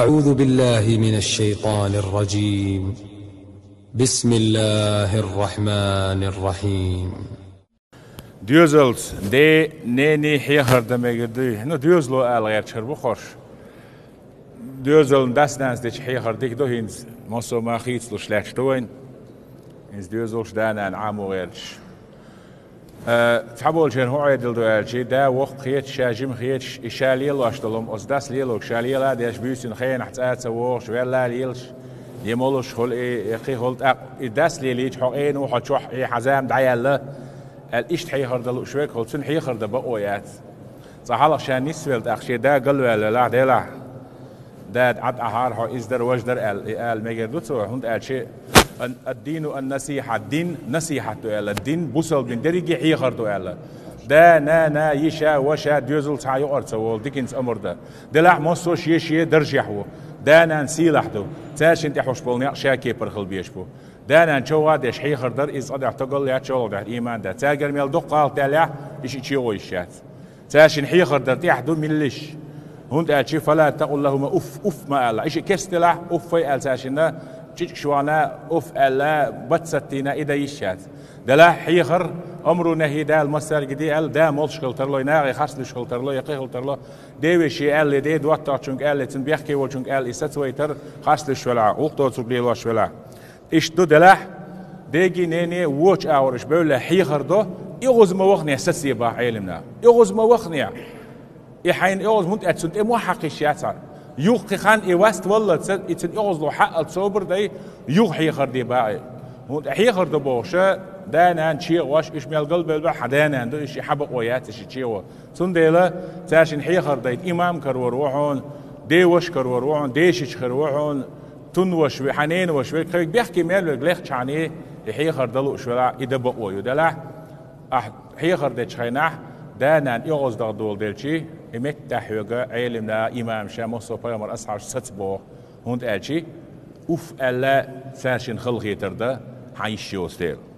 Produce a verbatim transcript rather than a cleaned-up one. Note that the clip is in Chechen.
أعوذ بالله من الشيطان الرجيم. بسم الله الرحمن الرحيم. Доьзалца ден, ненан хьехар дан мегар дуй? Ну, доьзало ала гӀерташ хир бу хорш. Доьзална дас-нанас дечу хьехар дика ду хӀинца, массо а ма хийцалуш лаьтташ ду вайн. ХӀинца доьзалш да-нана Ӏамо гӀерташ. Э, цхьаболчеран хӀун Ӏедал ду аьлча, да воккха хеташ, ша жима хеташ, и ша лелош долу, оцу дас лелорг ша лела а деш, буьйсанна хенахь цӀа а ца вогӀуш, велла а лелаш, я молуш хуьлу и, я кхин хуьлу, тӀаккха и дас лелийча, хьо къена ву, хьо чохь, и хьан зама дӀаяьлла, аьлла, иштта хьехар дан лууш верг хуьлу, цуьнан хьехар дан бакъо яц. Цкъа хьалха ша нисвелла, тӀаккха шен да галваьлла велахь, делахь, дада, Ӏад ахьара хьо, иза дара, важа дара аьлла, и ала мегар ду цо, хӀунда аьлча, ан-, ад-дину ан-насихьа, дин насихьат ду аьлла, дин бусалба дин дерриге хьехар ду аьлла. Да, нана, йиша, ваша, доьзал цхьа юкъара ца волу, диканца амр дан. Делахь массо а шен-шен даржехь ву. Да-нана сийлахь ду. Цаьршинна тӀехь хьуш болу некъ ша кепара хила безаш бу. Да-нана човгӀа а деш хьехар дар, иза цкъа дуьхьа тогалла яц, чӀогӀа дуьхьа иман дац. Цаьргара мел дукха гӀалат даьллехь, и шиъ чегӀо йиш яц. Цаьршинна хьехар дар тӀехь ду миллиш. ХӀунда аьлча, «Фала такъул лахума уф», уф ма ала. И шиъ кестделахь, уффай аьлла цаьршинна, чӀичкаш вахана, уф аьлла, бац саттийна, и дан йиш яц. Делахь хьехар, амру нахьи Дала массаьрга де аьлла, да молуш хила тарло, нахе харц луьйш хила тарло, я кхин хила тарло, ден вешин аьлла, ден доттагӀчуьнга аьлла, цуьнан бехке волчуьнга аьлла, и сацавайтар, харц луьйш велахь, гӀуллакх доцург лелош велахь. Иштта ду делахь, деги, нене, вочу агӀор уьш бевлла хьехар до, и гӀуза ма вахнехь сацабахь Ӏеламнаха. И гӀуза ма вахнехь. И хьайна и гӀуза хӀунда аьлча цунна тӀе мохь хьакхиш яц хьан. Юха кхин хан и васт валлалца, и цуьнан и гӀузало хьаалла собар дай, юха хьехар де бахьа. ХӀунда хьехар до бохуша, да-нана чегӀош, уьш мел галбевлла бахьа хьан да-нана ду, и шиъ хьан бакъо яц, и шиъ чегӀо. Цундела цаьршинна хьехар дайта имам карор ву хьуна, ден ваша карор ву хьуна, дешича хир ву хьуна, тун ваша ве-, хьан ненан ваша верг, кхевиг бехке мел верг лехча хьан и, и хьехар дан лууш велахь, и дан бакъо ю делахь, ахь хьехар дечу хенахь, да-нана и гӀоза даха долу делчи, и меттахь хьоьга Ӏеламнаха, имамаша, массо а пайхамар асхьабаш саца боху, хӀунда аьлчи, уф аьлла, цаьршинна халахетар дан хьан йиш йоцу дела.